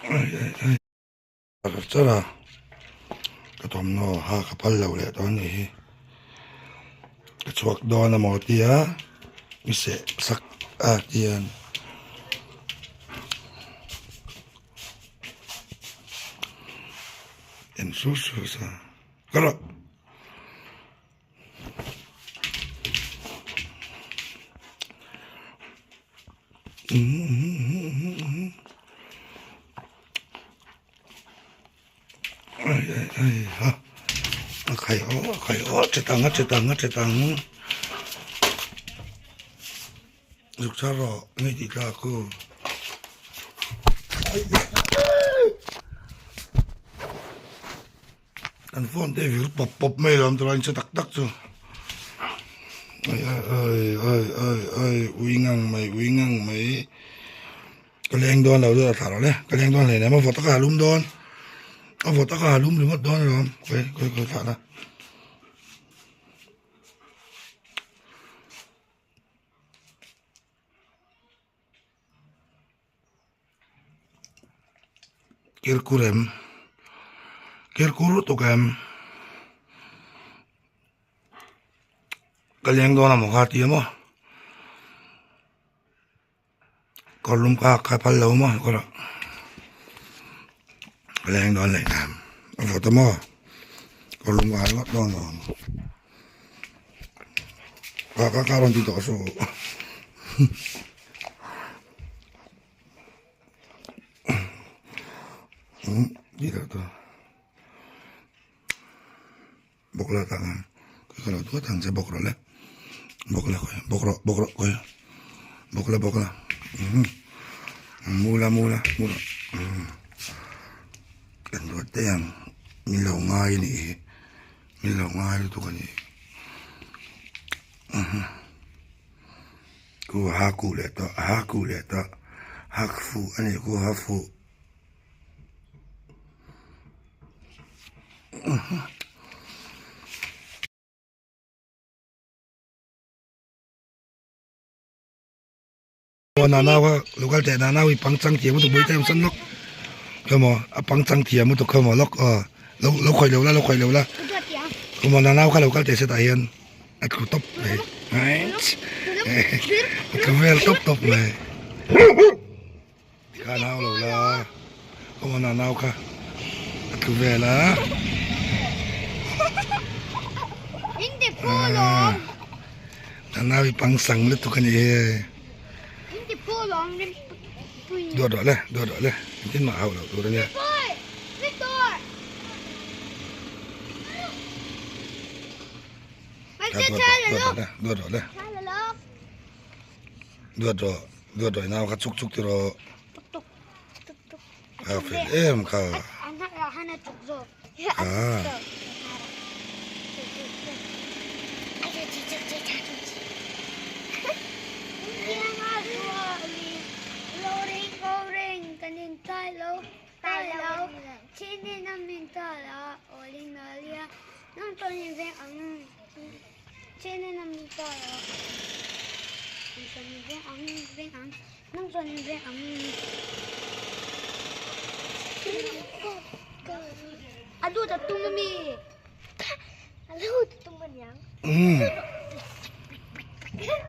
Char char a ka thawmhnaw ha ka phal lo leh tawh a nih hi ka chhuak dawn amaw tia mi seh sak a tian en sur sur sa ka rawh. A khai aw a khai aw che tang a che tang a che tang zuk char rawh ngei tih tlak u. Kan phone te vir pawp pawp mai lo ang che tak tak chu ai ai ai ai ai ui ngang mai ui ngang mai ka leng dawn lo deuh a thla rawh le ka leng dawn hleinem a vawt a ka ha lum dawn a vawt a ka ha lum ringawt dawn alawm khawi khawi khawi thlah la. Kirkur em kirkur lutuk em ka leng dawn amaw kha ti amaw kawr lum ka hak kha phal lo maw kawr ah ka leng dawn leh nghal a vawt amaw kawr lum ka ha ringawt dawn lo ka ka ka rawn ti tawh suh. Bawk la tang ang ka lo duat ang che bawk rawh le bawk la khawi bawk rawh bawk rawh khawi bawk la bawk la mu la mu la mu rawh kan duat daih ang min lo ngai a nih hi min lo ngai lutuk a nih Ku ha ku leh tawh ha ku leh tawh hak fuh a nih ku ha fuh. Nana kha local teh nana hi pangchang thiam lutuk mai te san lawk khawmaw a pangchang thiam lutuk khawmaw lawk aw lo lo khawih lo la lo khawih lo la khawmaw nana kha local teh setah hian a tlu tawp mai a tlu vel tawp tawp mai kha nau lo la khawmaw nana kha a tlu vel a nana hi pangchang lutuk a ni e. Duat rawh le, duat rawh le, engtin mah hauh loh tur a nia. Duat rawh le, duat rawh le. Duat rawh, duat rawh i nau kha chuk chuk ti rawh. A fel em kha. Ah.